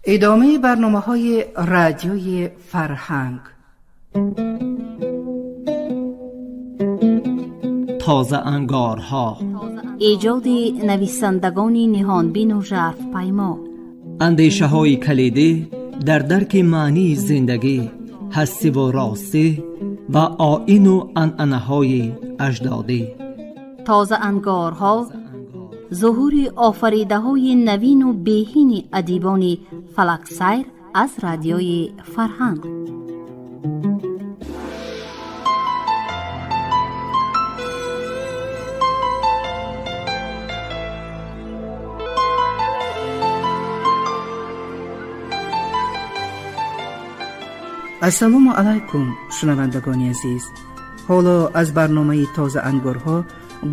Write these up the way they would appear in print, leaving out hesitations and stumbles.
Идомаи барномаҳои радиои фарҳанг. Тозаангорҳо, эҷоди нависандагони ниҳонбину жарфпаймо, андешаҳои калидӣ дар дарки маънии зиндагӣ, ҳастиву ростӣ ва оину анъанаҳои аҷдодӣ. Тозаангорҳо зуҳури офаридаҳои навину беҳини адибони фалаксайр аз радиои фарҳанг. Ассалому алайкум, шунавандагони азиз. Ҳоло аз барномаи тозаангорҳо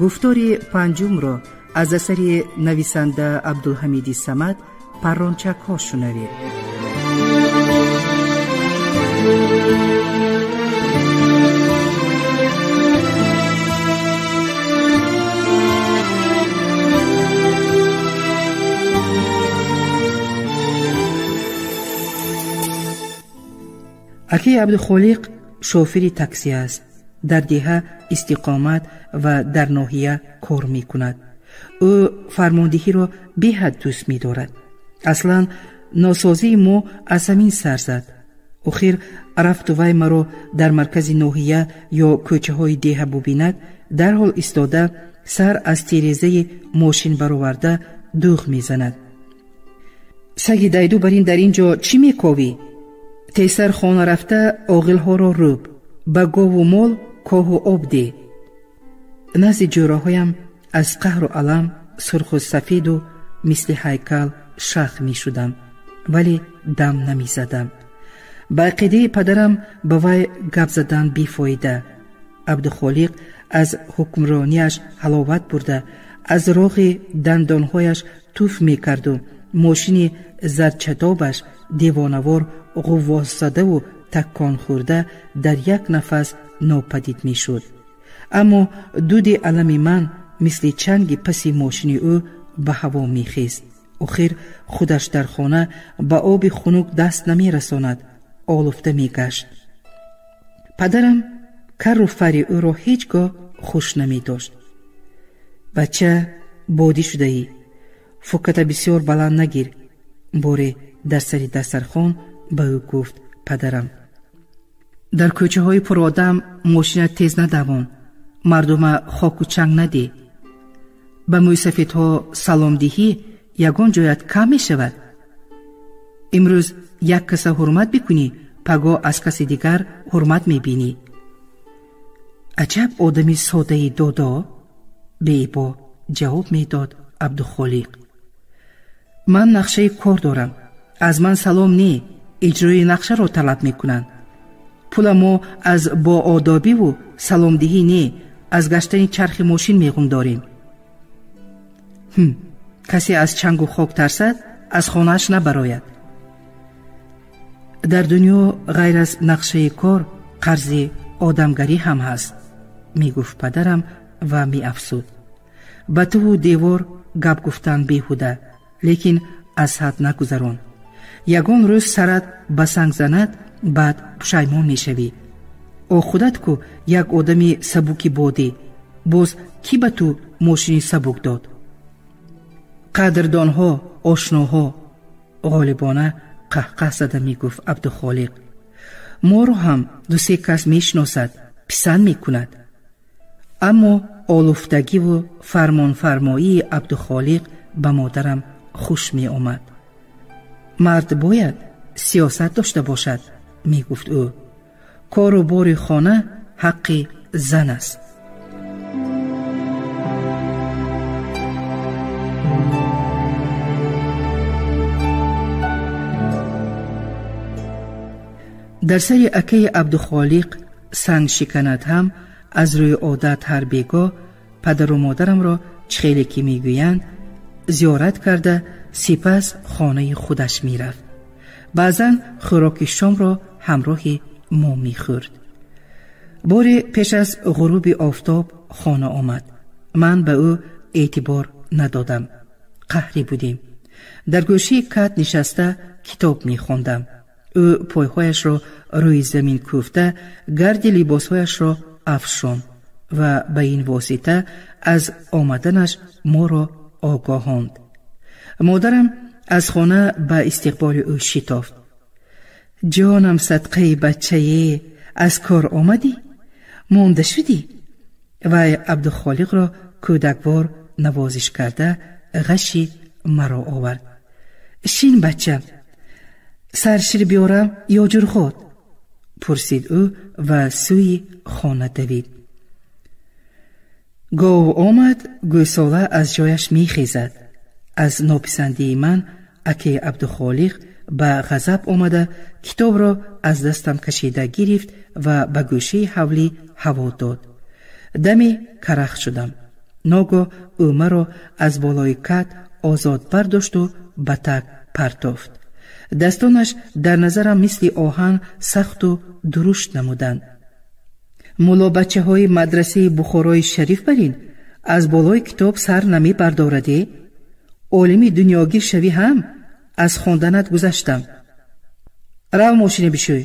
гуфтори панҷумро аз асари нависанда Абдулҳамиди Самад «Паррончакҳо» шунавед. Акаи Абдухолиқ шофири такси аст. Дар деҳа истиқомат ва дар ноҳия кор мекунад. Ӯ фармондиҳиро беҳад дӯст медорад. Аслан носозии мо аз ҳамин сар зад. Охир рафту вай маро дар маркази ноҳия ё кӯчаҳои деҳа бубинад, дарҳол истода сар аз терезаи мошин бароварда дӯғ мезанад. Саги дайду бар ин дар ин ҷо чӣ мековӣ? Тезтар хона рафта оғилҳоро рӯб, ба гову мол коҳу об деҳ. Назди ҷӯраҳоям аз қаҳру алам сурху сафеду мисли ҳайкал шах мешудам, вале дам намезадам. Ба ақидаи падарам ба вай гап задан бефоида. Абдухолиқ аз ҳукмронияш ҳаловат бурда, аз роғи дандонҳояш туф мекарду мошини зарчатобаш девонавор ғуввосзадаву такконхӯрда дар як нафас нопадид мешуд. Аммо дуди алами ман мисли чанги паси мошини ӯ ба ҳаво мехест. Охир худаш дар хона ба оби хунук даст намерасонад, олуфта мегашт. Падарам карру фари ӯро ҳеҷ гоҳ хуш намедошт. Бача, бодӣ шудаӣ, фуката бисёр баланд нагир, боре дар сари дастархон ба ӯ гуфт падарам. Дар кӯчаҳои пуродам мошина тез надавон, мардума хоку чанг надеҳ. Ба мӯйсафедҳо саломдиҳӣ ягон ҷоят кам мешавад. Имрӯз як каса ҳурмат бикунӣ, пагоҳ аз каси дигар ҳурмат мебинӣ. Аҷаб одами содаи додо, беибо ҷавоб медод Абдухолиқ. Ман нақшаи кор дорам. Аз ман салом не, иҷрои нақшаро талаб мекунанд. Пула мо аз боодобиву саломдиҳӣ не, аз гаштани чархи мошин меғундорем. Касе аз чангу хок тарсад, аз хонааш набарояд. Дар дунё ғайр аз нақшаи кор қарзи одамгарӣ ҳам ҳаст, мегуфт падарам ва меафзуд. Ба туву девор гап гуфтан беҳуда, лекин аз ҳад нагузарон. Ягон рӯз сарат ба санг занад, баъд пушаймон мешавӣ. О худат ку як одами сабуки бодӣ, боз кӣ ба ту мошини сабук дод? Қадрдонҳо, ошноҳо, ғолибона қаҳқаҳ зада мегуфт Абдухолиқ. Моро ҳам дусе кас мешиносад, писанд мекунад. Аммо олуфтагиву фармонфармоии Абдухолиқ ба модарам хуш меомад. Мард бояд сиёсат дошта бошад, мегуфт ӯ. Кору бори хона ҳаққи зан аст. Дар сари акаи Абдухолиқ санг шиканад ҳам аз рӯи одат ҳар бегоҳ падару модарамро чӣ хеле ки мегӯянд зиёрат карда, сипас хонаи худаш мерафт. Баъзан хӯроки шомро ҳамроҳи мо мехӯрд. Боре пеш аз ғуруби офтоб хона омад. Ман ба ӯ эътибор надодам. Қаҳрӣ будем. Дар гӯшаи кат нишаста китоб мехондам. Ӯ пойҳояшро рӯи замин кӯфта, гарди либосҳояшро афшонд ва ба ин восита аз омаданаш моро огоҳонд. Модарам аз хона ба истиқболи ӯ шитофт. Ҷонам садқаи бачае, аз кор омадӣ? Монда шудӣ? Вай Абдухолиқро кӯдаквор навозиш карда ғаши маро овард. Шин, бачам, саршир биёрам ё ҷурғот? Пурсид ӯ ва сӯи хона давид. Гов омад, гӯсола аз ҷояш мехезад. Аз нописандии ман акаи Абдухолиқ ба ғазаб омада, китобро аз дастам кашида гирифт ва ба гӯшаи ҳавлӣ ҳаво дод. Даме карах шудам. Ногоҳ ӯ маро аз болои кат озод бардошту ба так партофт. Дастонаш дар назарам мисли оҳан сахту дурушт намуданд. Муллобачаҳои мадрасаи Бухорои Шариф барин аз болои китоб сар намебардораде? Олими дунёгир шавӣ ҳам аз хонданат гузаштам. Рав, мошине бишӯй.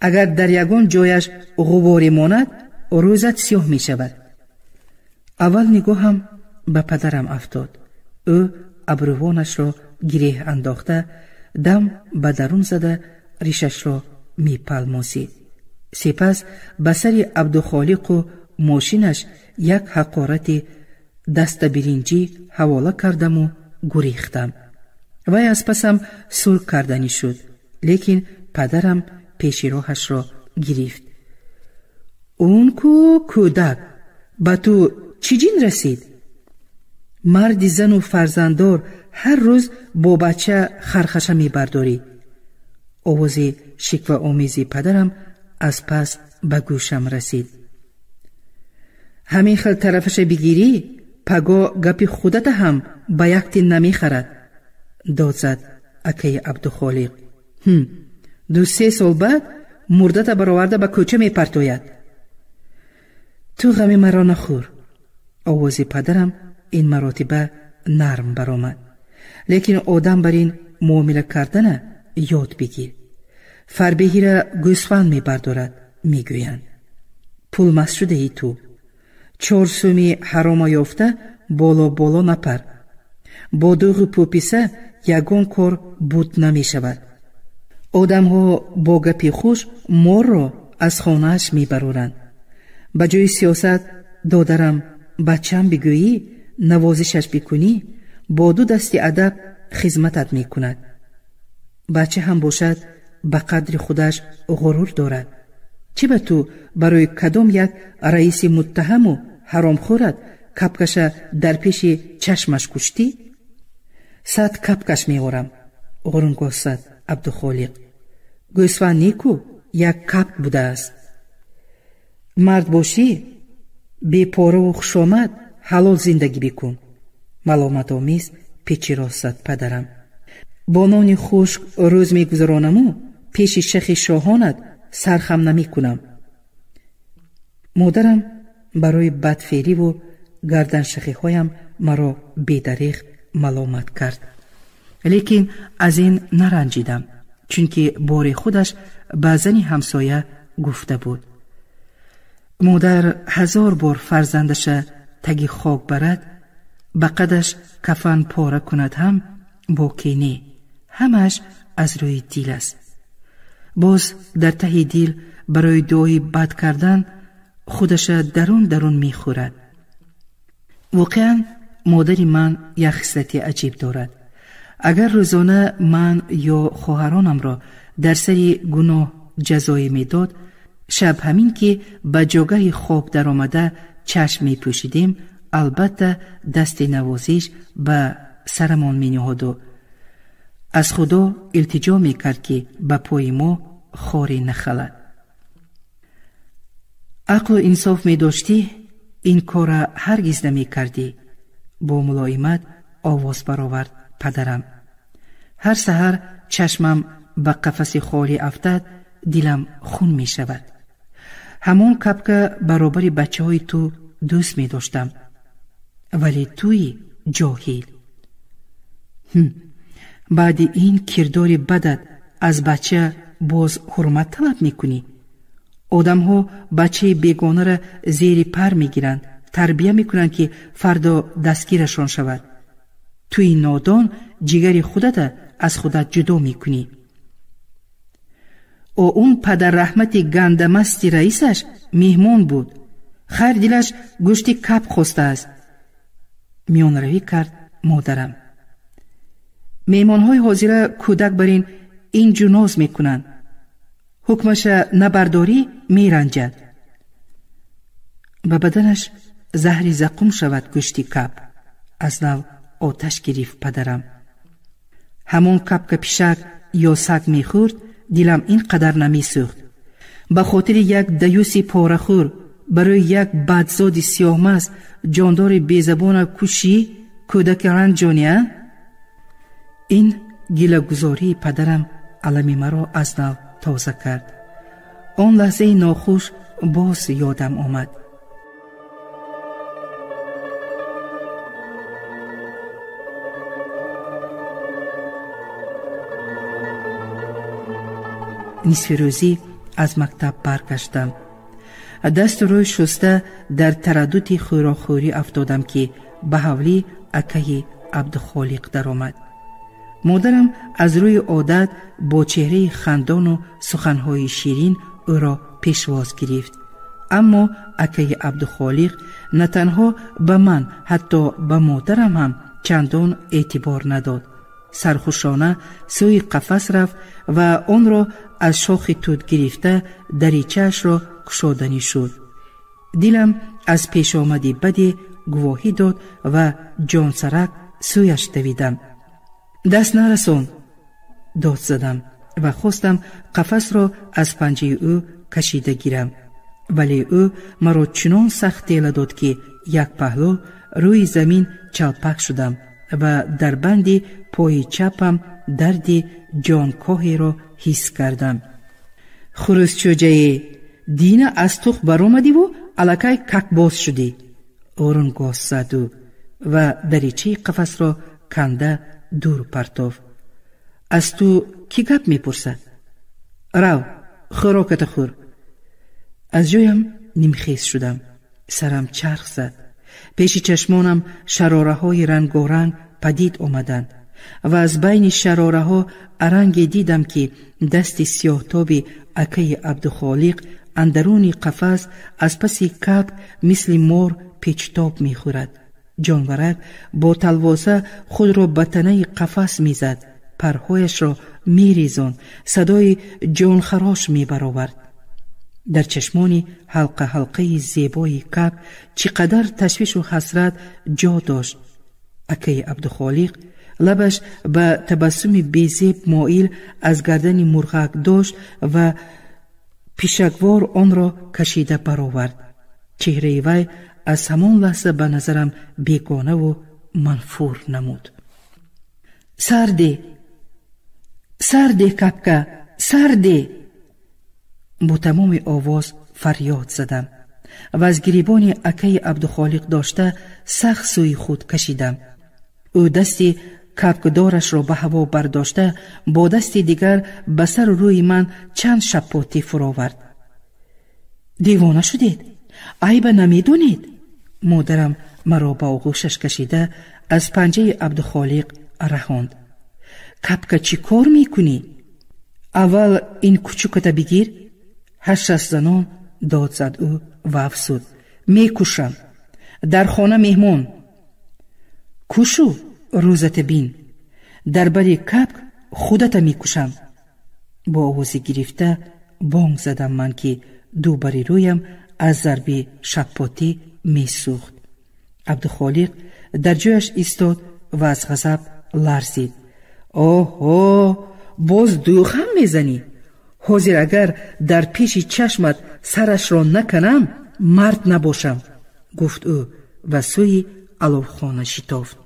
Агар дар ягон ҷояш ғуборе монад, рӯзат сиёҳ мешавад. Аввал нигоҳам ба падарам афтод. Ӯ абрувонашро гиреҳ андохта, дам ба дарун зада, ришашро мепалмосид. Сипас ба сари Абдухолиқу мошинаш як ҳақорати дастабиринҷӣ ҳавола кардаму гурехтам. Вай аз пасам сур карданӣ шуд, лекин падарам пеши роҳашро гирифт. Он ку кӯдак, ба ту чӣ ҷин расид? Марди зану фарзанддор ҳар рӯз бо бача хархаша мебардорӣ. Овози шикваомези падарам аз пас ба гӯшам расид. Ҳамин хел тарафаша бигирӣ, пагоҳ гапи худата ҳам ба як тин намехарад, дод зад акаи Абдухолиқ. 2-3 сол баъд мурдата бароварда ба кӯча мепартояд. Ту ғами маро нахӯр. Овози падарам ин маротиба нарм баромад. Лекин одам бар ин муомила кардана ёд бигир. Фарбеҳира гӯсфанд мебардорад, мегӯянд. Пулмаст шудаи ту. 4 сӯми ҳарома ёфта боло-боло напар. Бо дӯғу пӯписа ягон кор буд намешавад. Одамҳо бо гапи хуш морро аз хонааш мебароранд. Ба ҷои сиёсат додарам бачам бигӯӣ, навозишаш бикунӣ, бо ду дасти адаб хизматат мекунад. Бача ҳам бошад, ба қадри худаш ғурур дорад. Чӣ ба ту барои кадом як раиси муттаҳаму ҳаромхӯрат капкаша дар пеши чашмаш куштӣ? 100 капкаш меорам, ғурунгоҳ зад Абдухолиқ. Гӯсфанд неку як капк будааст. Мард бошӣ, бепораву хушомад ҳалол зиндагӣ бикун. Маломатомез печирост зад падарам. Бо нони хушк рӯз мегузаронаму пеши шахи шоҳонат сархам намекунам. Модарам барои бадфеъливу гарданшахиҳоям маро бедареғ маломат кард. Лекин аз ин наранҷидам, чунки бори худаш ба зани ҳамсоя гуфта буд. Модар 1000 бор фарзандаша таги хок барад, ба қадаш кафан пора кунад ҳам боке не, ҳамааш аз рӯи дил аст. Боз дар таҳи дил барои дуои бад кардан худаша дарун дарун мехӯрад. Воқеан модари ман як хислати аҷиб дорад. Агар рӯзона ман ё хоҳаронамро дар сари гуноҳ ҷазое медод, шаб ҳамин ки ба ҷогаҳи хоб даромада чашм мепӯшидем, албатта дасти навозиш ба сарамон мениҳоду аз Худо илтиҷо мекард, ки ба пои мо хоре нахалад. Ақлу инсоф медоштӣ, ин корра ҳаргиз намекардӣ, бо мулоимат овоз баровард падарам. Ҳар саҳар чашмам ба қафаси холӣ афтад, дилам хун мешавад. Ҳамон капка баробари бачаҳои ту дӯст медоштам, вале туи ҷоҳил. Баъди ин кирдори бадат аз бача боз ҳурмат талаб мекунӣ? Одамҳо бачаи бегонара зери пар мегиранд, тарбия мекунанд, ки фардо дастгирашон шавад. Туи нодон ҷигари худата аз худат ҷудо мекунӣ. Он падарраҳмати гандамасти раисаш меҳмон буд. Хайр, дилаш гӯшти кап хостааст. Миёнравӣ кард модарам. Меҳмонҳои ҳозира кӯдак бар ин инҷу ноз мекунанд. Ҳукмаша набардорӣ меранҷад. Ба баданаш заҳри зақум шавад гӯшти кап. Аз нав оташ гирифт падарам. Ҳамон капка пишак ё саг мехӯрд, дилам ин қадар намесӯхт. Ба хотири як даюси порахӯр, барои як бадзоди сиёҳмаст, ҷондори безабона кушӣ, кӯдаки ранҷония? Ин гилагузории падарам алами маро аз нав тоза кард. Он лаҳзаи нохуш боз ёдам омад. Нисфи рӯзӣ аз мактаб баргаштам. Дасту рӯй шуста дар тараддуди хӯрокхӯрӣ афтодам, ки ба ҳавлӣ акаи Абдухолиқ даромад. Модарам аз рӯи одат бо чеҳраи хандону суханҳои ширин ӯро пешвоз гирифт. Аммо акаи Абдухолиқ на танҳо ба ман, ҳатто ба модарам ҳам чандон эътибор надод. Сархушона сӯи қафас рафт ва онро аз шохи тут гирифта даричаашро кушоданӣ шуд. Дилам аз пешомади баде гувоҳӣ дод ва ҷонсарак сӯяш давидам. Даст нарасон! Дод задам ва хостам қафасро аз панҷаи ӯ кашида гирам. Вале ӯ маро чунон сахт тела дод, ки як паҳлӯ рӯи замин чалпак шудам ва дар банди пои чапам дарди ҷонкоҳеро ҳис кардам. Хурӯсчӯҷае, дина аз тухм баромадиву аллакай какбоз шудӣ! Орун гоз зад ӯ ва даричаи қафасро канда дур партофт. Аз ту кӣ гап мепурсад? Рав, хӯроката хӯр! Аз ҷоям нимхез шудам. Сарам чарх зад. Пеши чашмонам шарораҳои рангоранг падид омаданд ва аз байни шарораҳо аранге дидам, ки дасти сиёҳтоби акаи Абдухолиқ андаруни қафас аз паси кап мисли мор печтоб мехӯрад. Ҷонварак бо талвоса худро ба танаи қафас мезад, парҳояшро мерезонд, садои ҷонхарош мебаровард. Дар чашмони ҳалқа-ҳалқаи зебои кап чӣ қадар ташвишу ҳасрат ҷо дошт. Акаи Абдухолиқ лабаш ба табассуми безеб моил аз гардани мурғак дошт ва пишаквор онро кашида баровард. Чеҳраи вай аз ҳамон лаҳза ба назарам бегонаву манфур намуд. Сарде! Сарде, капка! Сарде! Бо тамоми овоз фарёд задам ва аз гирибони акаи Абдухолиқ дошта сахт сӯи худ кашидам. Ӯ дасти капкдорашро ба ҳаво бардошта бо дасти дигар ба сару рӯи ман чанд шаппотӣ фуровард. Девона шудед? Айба намедонед? Модарам маро ба оғӯшаш кашида аз панҷаи Абдухолиқ раҳонд. Капка, чӣ кор мекунӣ? Аввал ин кучуката бигир! Ҳашт занон дод зад ӯ ва афзуд: мекушам, дар хона меҳмон. Кушу рӯзата бин, дар бари капк худата мекушам. Бо овози гирифта бонг задам ман, ки ду бари рӯям аз зарби шаппотӣ месӯхт. Абдухолиқ дар ҷояш истод ва аз ғазаб ларзид. Оҳо, боз дӯхам мезанӣ? Ҳозир агар дар пеши чашмат сарашро наканам, мард набошам, гуфт ӯ ва сӯи аловхона шитофт.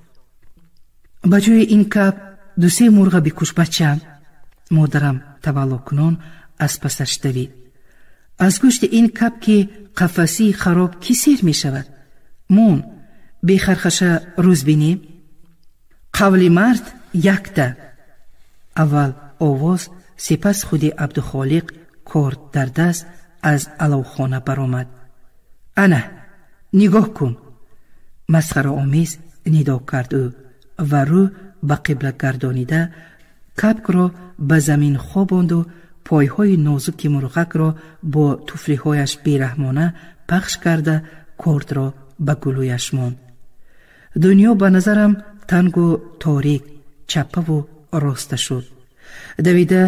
Ба ҷои ин кап дусе мурға бикуш, бачаам! Модарам таваллокунон аз пасаш давид. Аз гӯшти ин капки қафасии хароб кӣ сер мешавад? Мон, бехархаша рӯз бинем. Қавли мард якта. Аввал овоз, сипас худи Абдухолиқ корд дар даст аз аловхона баромад. Ана, нигоҳ кун! Масхараомез нидо кард ӯ ва рӯ ба қибла гардонида капкро ба замин хобонду пойҳои нозуки мурғакро бо туфлиҳояш бераҳмона пахш карда кордро ба гулӯяш монд. Дунё ба назарам тангу торик, чаппаву роста шуд. Давида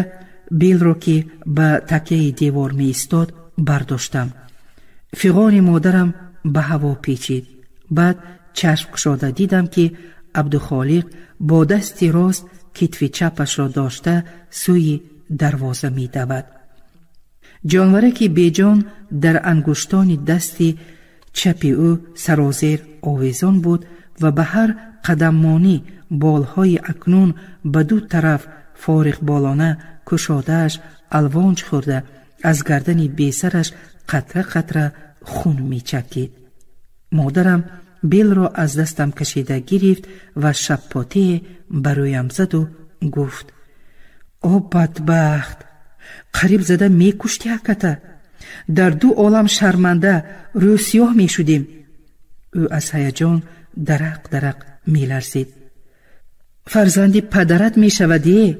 белро, ки ба такяи девор меистод, бардоштам. Фиғони модарам ба ҳаво печид. Баъд чашм кушода дидам, ки Абдухолиқ бо дасти рост китфи чапашро дошта сӯи дарвоза медавад. Ҷонвараки беҷон дар ангуштони дасти чапи ӯ сарозер овезон буд ва ба ҳар қадаммонӣ болҳои акнун ба ду тараф фориғболона кушодааш алвонҷ хӯрда аз гардани бесараш қатра қатра хун мечакид. Модарам белро аз дастам кашида гирифт ва шаппотие ба рӯям заду гуфт: «О бадбахт! Қариб зада мекушти аката! Дар ду олам шарманда, рӯсиёҳ мешудем.» Ӯ аз ҳаяҷон дарақ дарақ меларзид. «Фарзанди падарат мешавад е?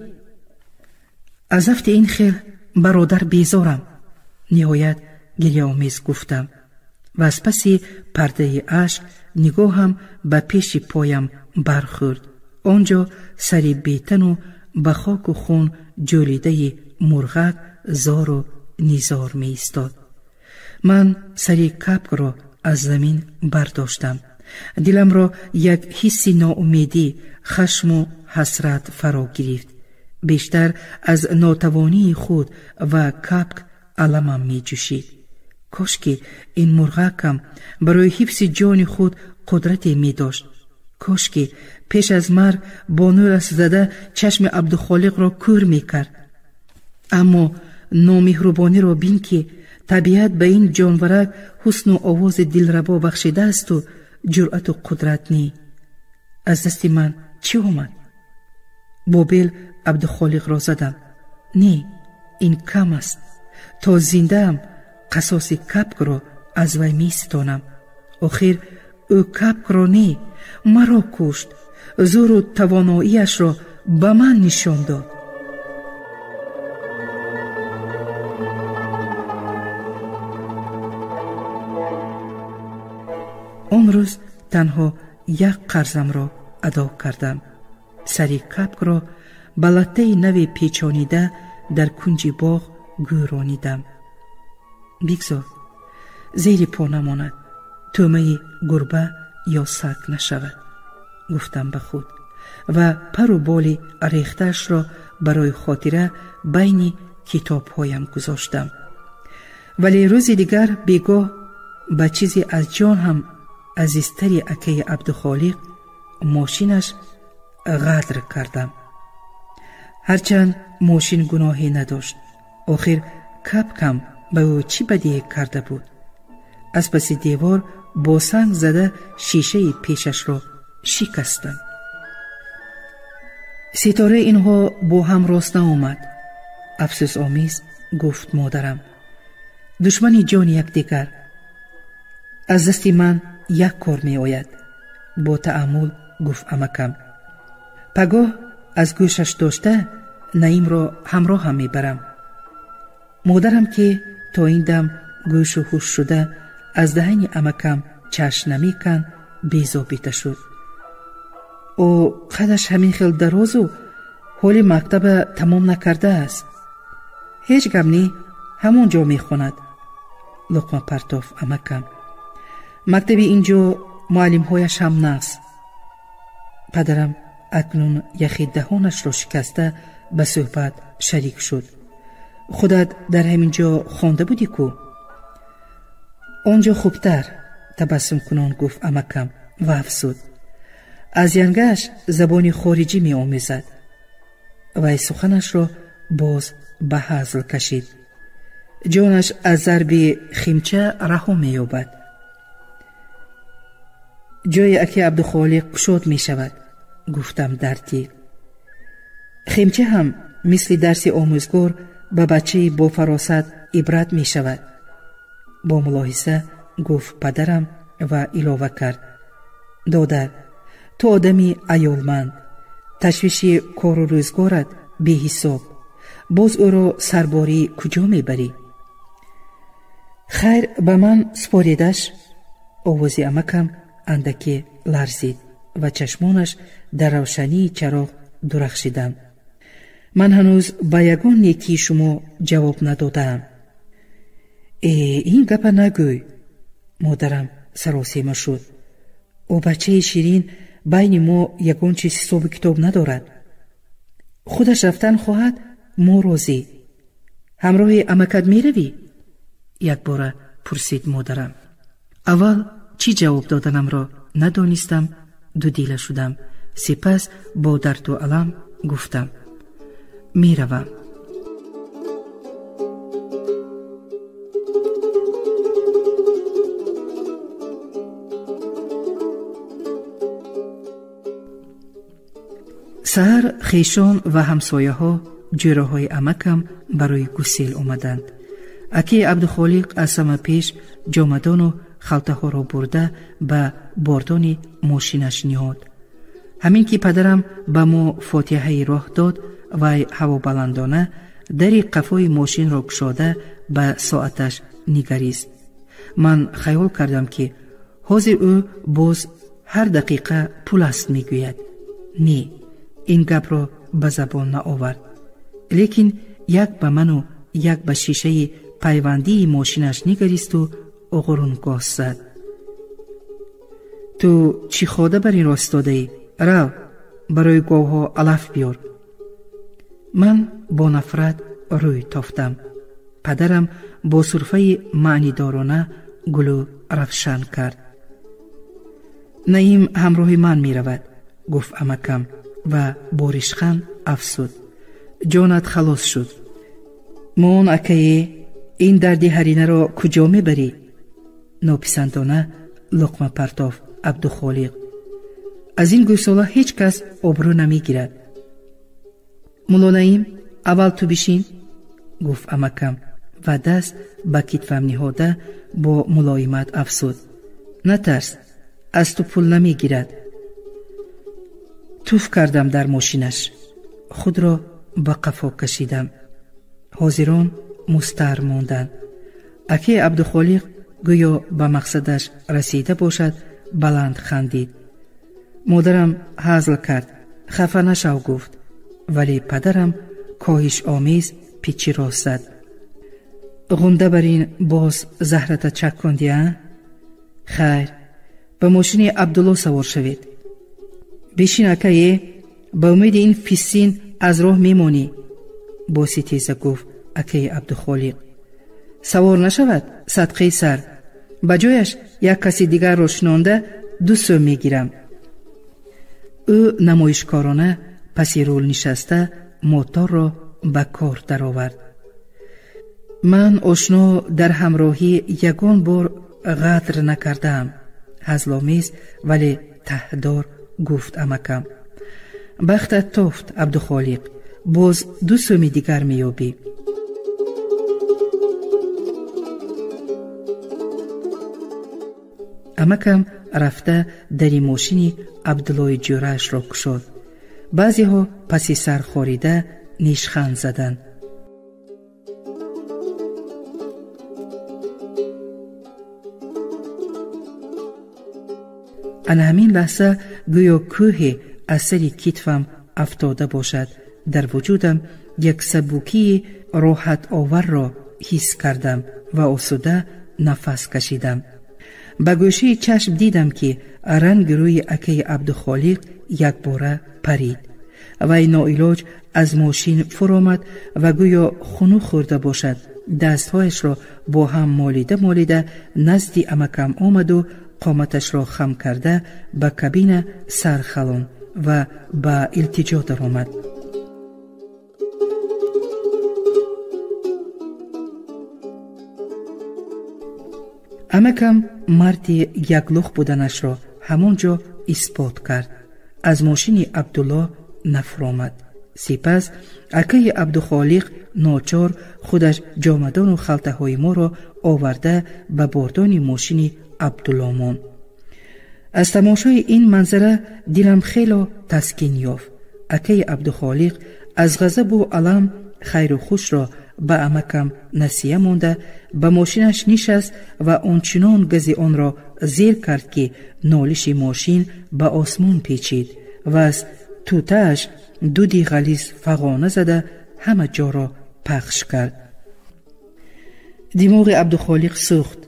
Аз афти ин хел бародар безорам», ниҳоят гиряомез гуфтам ва аз паси пардаи ашк нигоҳам ба пеши поям бархӯрд. Он ҷо сари бетану ба хоку хун ҷӯлидаи мурғак зору низор меистод. Ман сари капкро аз замин бардоштам. Диламро як ҳисси ноумедӣ, хашму ҳасрат фаро гирифт. Бештар аз нотавонии худ ва капк аламам меҷӯшид. Кошки ин мурғакам барои ҳифзи ҷони худ қудрате медошт. Кошки пеш аз марг бо нӯраш зада чашми Абдухолиқро кӯр мекард. Аммо номеҳрубониро бин, ки табиат ба ин ҷонварак ҳусну овози дилрабо бахшидаасту ҷуръату қудрат не. Аз дасти ман чӣ омад? Бо бел Абдухолиқро задам. Не, ин кам аст. То зиндаам қасоси капкро аз вай меситонам. Охир ӯ капкро не, маро кушт, зӯру тавоноияшро ба ман нишон дод. Он рӯз танҳо як қарзамро адо кардам. Сари капкро ба латтаи нави печонида дар кунҷи боғ гӯронидам. Бигзор зери по намонад, тӯъмаи гурба ё саг нашавад, гуфтам ба худ ва пару боли рехтаашро барои хотира байни китобҳоям гузоштам. Вале рӯзи дигар бегоҳ ба чизе аз ҷон ҳам азизтари акаи Абдухолиқ, мошинаш, ғадр кардам. Ҳарчанд мошин гуноҳе надошт. Охир капкам ба ӯ чӣ бадие карда буд? Аз паси девор бо санг зада шишаи пешашро шикастам. Ситораи инҳо бо ҳам рост наомад, афсӯсомез гуфт модарам. Душмани ҷони якдигар. Аз дасти ман як кор меояд, бо таъаммул гуфт амакам. Пагоҳ аз гӯшаш дошта Наимро ҳамроҳам мебарам. Модарам, ки то ин дам гӯшу ҳуш шуда аз даҳани амакам чашм намеканд, безобита шуд. Ӯ қадаш ҳамин хел дарозу ҳоли мактаба тамом накардааст. Ҳеҷ гап не, ҳамон ҷо мехонад, луқма партоф амакам. Мактаби ин ҷо муаллимҳояш ҳам нағз. Падарам акнун яхи даҳонашро шикаста ба суҳбат шарик шуд. Худат дар ҳамин ҷо хонда будӣ ку? Он ҷо хубтар, табассумкунон гуфт амакам ва афзуд: аз янгаш забони хориҷӣ меомезад. Вай суханашро боз ба ҳазл кашид. Ҷонаш аз зарби химча раҳо меёбад. Ҷои аки Абдухолиқ кушод мешавад, гуфтам дар дил. Хемча ҳам мисли дарси омӯзгор ба бачаи бофаросат ибрат мешавад. Бо мулоҳиза гуфт падарам ва илова кард: додар, ту одами аёлманд, ташвиши кору рӯзгорат беҳисоб, боз ӯро сарборӣ куҷо мебарӣ? Хайр, ба ман супоридаш. Овози амакам андаке ларзид ва чашмонаш дар равшании чароғ дурахшиданд. Ман ҳанӯз ба ягон некии шумо ҷавоб надодаам. Э, ин гапа нагӯй. Модарам саросема шуд. Ӯ бачаи ширин байни мо ягон чиз ҳисобу китоб надорад. Худаш рафтан хоҳад, мо розӣ. Ҳамроҳи амакат меравӣ? Якбора пурсид модарам. Аввал чӣ ҷавоб доданамро надонистам, дудила шудам. Сипас бо дарду алам гуфтам: меравам. Саҳар хешон ва ҳамсояҳо ҷӯраҳои амакам барои гусел омаданд. Акаи Абдухолиқ аз ҳама пеш ҷомадону халтаҳоро бурда ба бордони мошинаш ниҳод. Ҳамин ки падарам ба мо фотиҳаи роҳ дод, вай ҳавобаландона дари қафои мошинро кушода ба соаташ нигарист. Ман хаёл кардам, ки ҳозир ӯ боз ҳар дақиқа пул аст мегӯяд. Не, ин гапро ба забон наовард. Лекин як ба ману як ба шишаи пайвандии мошинаш нигаристу оғурунгоҳ зад. Ту чӣ хода бар ин рост додаӣ? Рав, барои говҳо алаф биёр. Ман бо нафрат рӯй тофтам. Падарам бо сурфаи маънидорона гулӯ равшан кард. Наим ҳамроҳи ман меравад, гуфт амакам ва бо ришханд афзуд: ҷонат халос шуд. Мон акае, ин дарди ҳаринаро куҷо мебарӣ? Нописандона луқма партофт Абдухолиқ. Аз ин гӯсола ҳеҷ кас обрӯ намегирад. Мулло Наим, аввал ту бишин, гуфт амакам ва даст ба китфам ниҳода бо мулоимат афзуд: натарс, аз ту пул намегирад. Туф кардам дар мошинаш, худро ба қафо кашидам. Ҳозирон мустар монданд. Акаи Абдухолиқ гӯё ба мақсадаш расида бошад, баланд хандид. Модарам ҳазл кард, хафа нашав гуфт, вале падарам коҳишомез пичи рост зад. Ғунда бар ин боз заҳрата чак кунди, а? Хайр, ба мошини Абдулло савор шавед. Бишин акае, ба умеди ин фиссин аз роҳ мемонӣ, бо ситеза гуфт акаи Абдухолиқ. Савор нашавад садқаи сар, ба ҷояш як каси дигарро шинонда 2 сӯм мегирам. Ӯ намоишкорона паси рул нишаста моторро ба кор даровард. Ман ошно дар ҳамроҳӣ ягон бор ғадр накардаам, ҳазломез вале таҳдор гуфт амакам. Бахтат тофт, Абдухолиқ, боз 2 сӯми дигар меёбӣ. Амакам рафта дари мошини Абдуллои ҷӯраашро кушод. Баъзеҳо паси сар хорида нишханд заданд. Ана ҳамин лаҳза гӯё кӯҳе аз сари китфам афтода бошад, дар вуҷудам як сабукии роҳатоварро ҳис кардам ва осуда нафас кашидам. Ба гӯшаи чашм дидам, ки ранги рӯи акаи Абдухолиқ якбора парид. Вай ноилоҷ аз мошин фуромад ва гӯё хунук хӯрда бошад, дастҳояшро бо ҳам молида молида назди амакам омаду қоматашро хам карда ба кабина сар халон ва ба илтиҷо даромад. Амакам марди яклух буданашро ҳамон ҷо исбот кард. Аз мошини Абдулло нафуромад. Сипас акаи Абдухолиқ ночор худаш ҷомадону халтаҳои моро оварда ба бордони мошини Абдулло монд. Аз тамошои ин манзара дилам хело таскин ёфт. Акаи Абдухолиқ аз ғазабу алам хайру хушро ба амакам насия монда, ба мошинаш нишаст ва ончунон гази онро зер кард, ки нолиши мошин ба осмон печид ва аз тутааш дуди ғализ фағона зада ҳама ҷоро пахш кард. Димоғи Абдухолиқ сӯхт.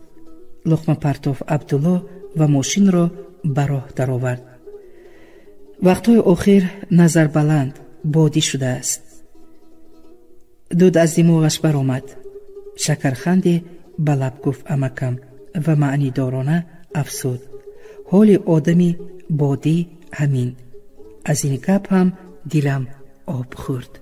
Луқмапартоф Абдулло ва мошинро ба роҳ даровард. Вақтҳои охир назарбаланд бодӣ шудааст. Дуд аз димоғаш баромад. Шакарханде ба лаб гуфт амакам ва маънидорона афзуд: ҳоли одами бодӣ ҳамин. Аз ин гап ҳам дилам об хӯрд.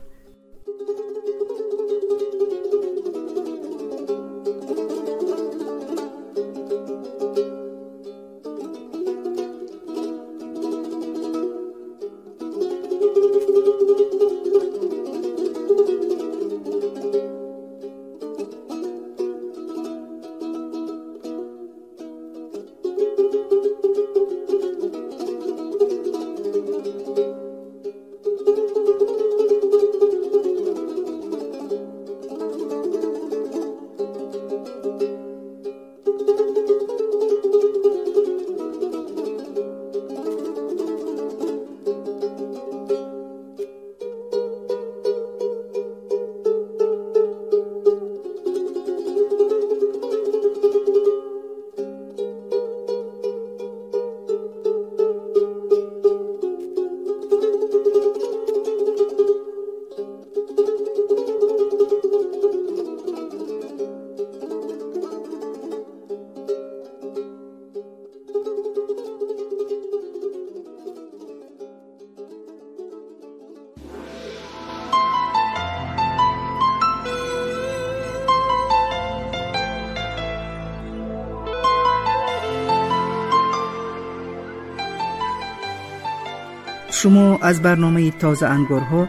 Шумо аз барномаи Тозаангорҳо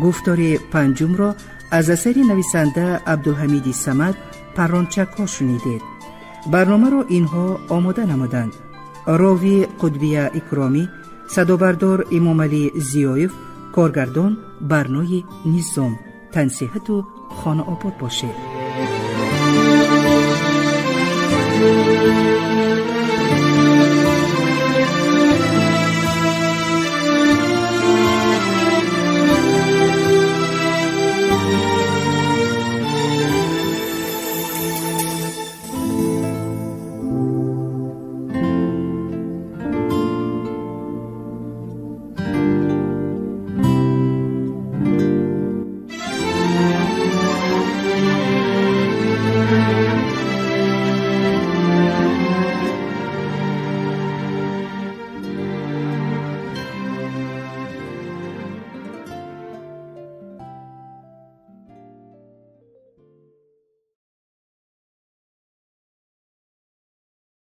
гуфтори панҷумро аз асари нависанда Абдулҳамиди Самад «Паррончакҳо» шунидед. Барномаро инҳо омода намуданд: ровӣ Қудбия Икромӣ, садобардор Имомалӣ Зиёев, коргардон Барнои Низом. Тансиҳату хонаобод бошед.